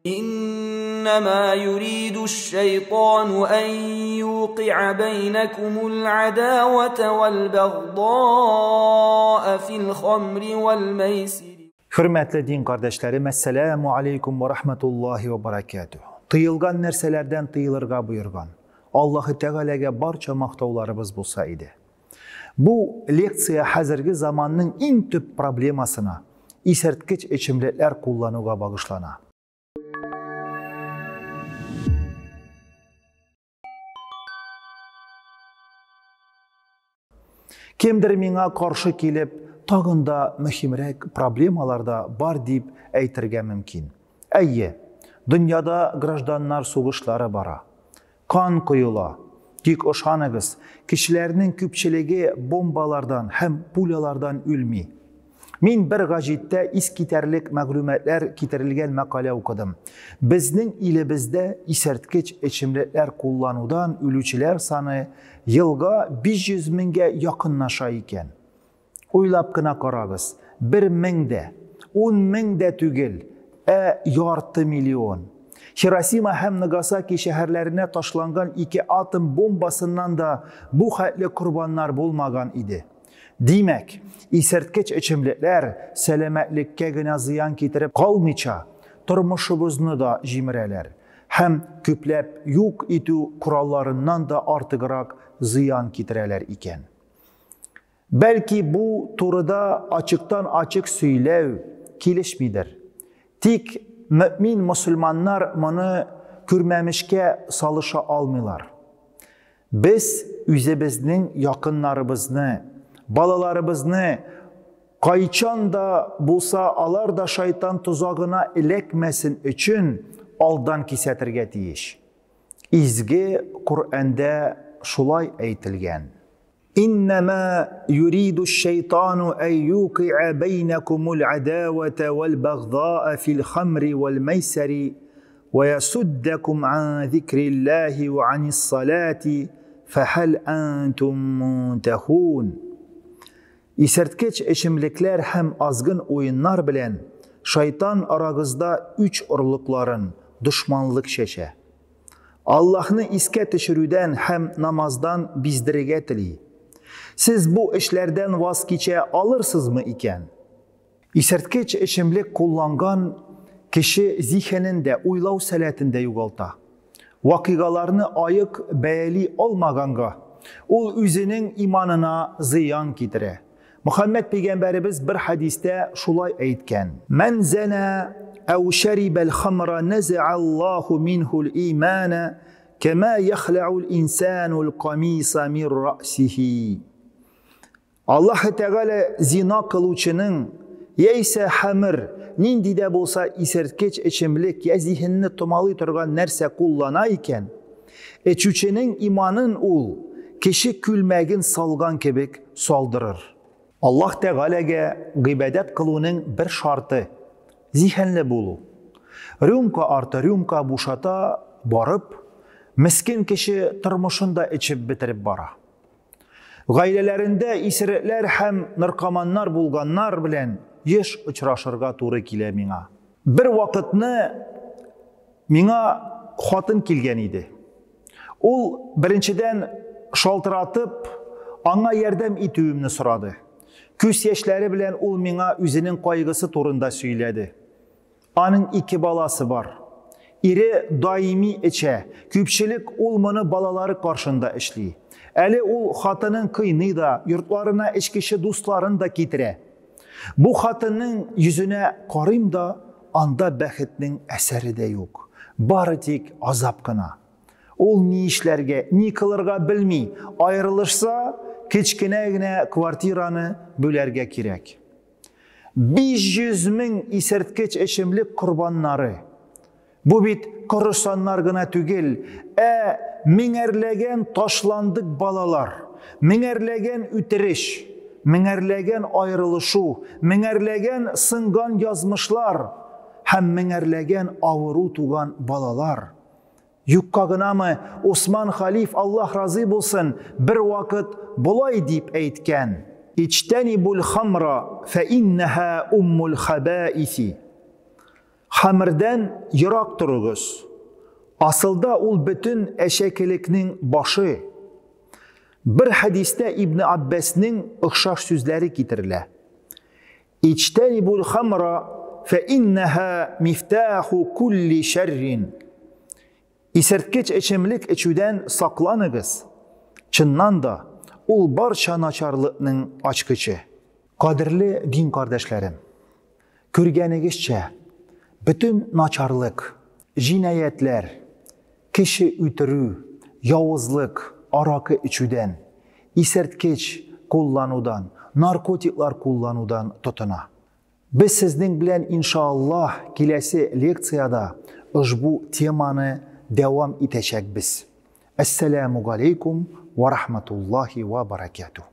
إنما يريد الشيطان أن يوقع بينكم العداوة والبغضاء في الخمر والميسر. Hörmətli din qardaşlarım, Əssəlamu aleykum və rəhmətullahi və barakatuh. Tıyılğan nərsələrdən tıyılırğa buyurğan Allahı Təaləyə barça maqtovlarımız bolsa idi. Bu leksiya həzirgi zamanның иң төп проблемасына исерткеч эчемлекләр куллануга багышлана. Кемдер миңа каршы килеп, тагын да мөһимрәк проблемалар да бар дип әйтергә мөмкин. Әйе, дөньяда гражданнар сугышлары бара. Кан коела. Тик ышаныгыз, кешеләрнең күпчелеге бомбалардан һәм пулялардан үлми. Мин бер гәҗиттә искитәрлек мәгълүматлар китерелгән мәкалә укыдым. Безнең илебездә исерткеч эчемлекләр кулланудан үлүчеләр саны елга 500 меңгә якынлаша икән. Уйлап кына карагыз, 1 мең дә, 10 мең дә түгел, ә ярты миллион. Хиросима һәм Нагасаки шәһәрләренә ташланган 2 атом бомбасыннан да бу хәтле корбаннар булмаган иде. Димәк, исерткеч эчемлекләр сәламәтлеккә генә зыян китереп калмыйча, тормышыбызны да җимерәләр һәм күпләп юк итү коралларыннан да артыграк зыян китерәләр икән. Бәлки бу турыда ачыктан-ачык сөйләү килешмидер. Тик мөмин мөселманнар моны күрмәмешкә салыша алмыйлар. Без үзебезнең якыннарыбызны, балаларыбызны кайчан да булса алар да шайтан тозагына эләкмәсен өчен алдан кисәтергә тиеш. Изге Коръәндә шулай әйтелгән. إنما يريد الشيطان أن يوقع بينكم العداوة والبغضاء في الخمر والميسر ويصدكم عن ذكر الله وعن الصلاة فهل أنتم منتهون. Исерткеч эчемлекләр һәм азгын уеннар белән шайтан арагызда үч орлыкларын, дошманлык чәчә. Аллаһны искә төшерүдән һәм намаздан биздерергә тели. Сез бу эшләрдән ваз кичә алырсызмы икән? Исерткеч эчемлек кулланган кеше зиһенен дә, уйлау сәләтен дә югалта. Вакыйгаларны аек бәяли алмаганга, ул үзенең иманына зыян китерә. Мөхәммәд пәйгамбәребез бер хәдистә шулай әйткән: "Мән зана әү шәрибәл хамра нәзә Аллаһу минһул имана кама яхлаул инсанул камиса мин рәсихи." Аллаһ Тәгалә зина кылучының яисә хәмер, нинди дә булса исерткеч эчемлек я зиһенне томалый торган нәрсә куллана икән, эчүченең иманын ул кеше күлмәген салган кебек салдырыр. Аллаһ Тәгаләгә гыйбадәт кылуның бер шарты зиһенле булу. Рюмка арты рюмка бушата барып, мискин кеше тормышын да эчеп бетереп бара. Гаиләләрендә исерекләр һәм наркоманнар булганнар белән еш очрашырга туры килә миңа. Бер вакытны миңа хатын килгән иде. Ул беренчедән шалтыратып, аңа ярдәм итүемне сорады. Күз яшьләре белән ул миңа үзенең кайгысы турында сөйләде. Аның 2 баласы бар. Ире даими эчә. Күпчелек ул моны балалары каршында эшли. Әле ул хатынын кыйный да, йортларына эчкече дусларын да китерә. Бу хатынның йөзенә карыйм да, анда бәхетнең әсәре дә юк. Бары тик азап кына. Ул ни эшләргә, ни кылырга белми. Аерылышса, кечкенә генә квартираны бүләргә кирәк. 500 мең исерткеч эчемлек корбаннары. Бу бит коры саннар гына түгел, ә меңәрләгән ташландык балалар, меңәрләгән үтереш, меңәрләгән аерылышу, меңәрләгән сынган язмышлар һәм меңәрләгән авыру туган балалар. Юкка гынамы Усман халиф, Аллаһ разый булсын, бер вакыт болай дип әйткән: "Иҗтанибул хамра фа иннаха уммул хабаиси." Хәмердән ерак торыгыз. Асылда ул бөтен әшәкелекнең башы. Бер хәдистә Ибне Аббәснең охшаш сүзләре китерелә. Иҗтәнибул хамра фә иннәһә мифтаху кулли шәррин. Исерткеч эчемлек эчүдән сакланыгыз. Чыннан да, ул барча начарлыкның ачкычы. Кадерле дин кардәшләрем! Күргәнегезчә, бөтен начарлык, җинаятьләр, кеше үтерү, явызлык аракы эчүдән, исерткеч кулланудан, наркотиклар кулланудан тотына. Без сезнең белән, иншаАллаһ, киләсе лекциядә ошбу теманы дәвам итәчәкбез. Әссәләмү галәйкүм вә рахматуллаһи вә баракәтүһ.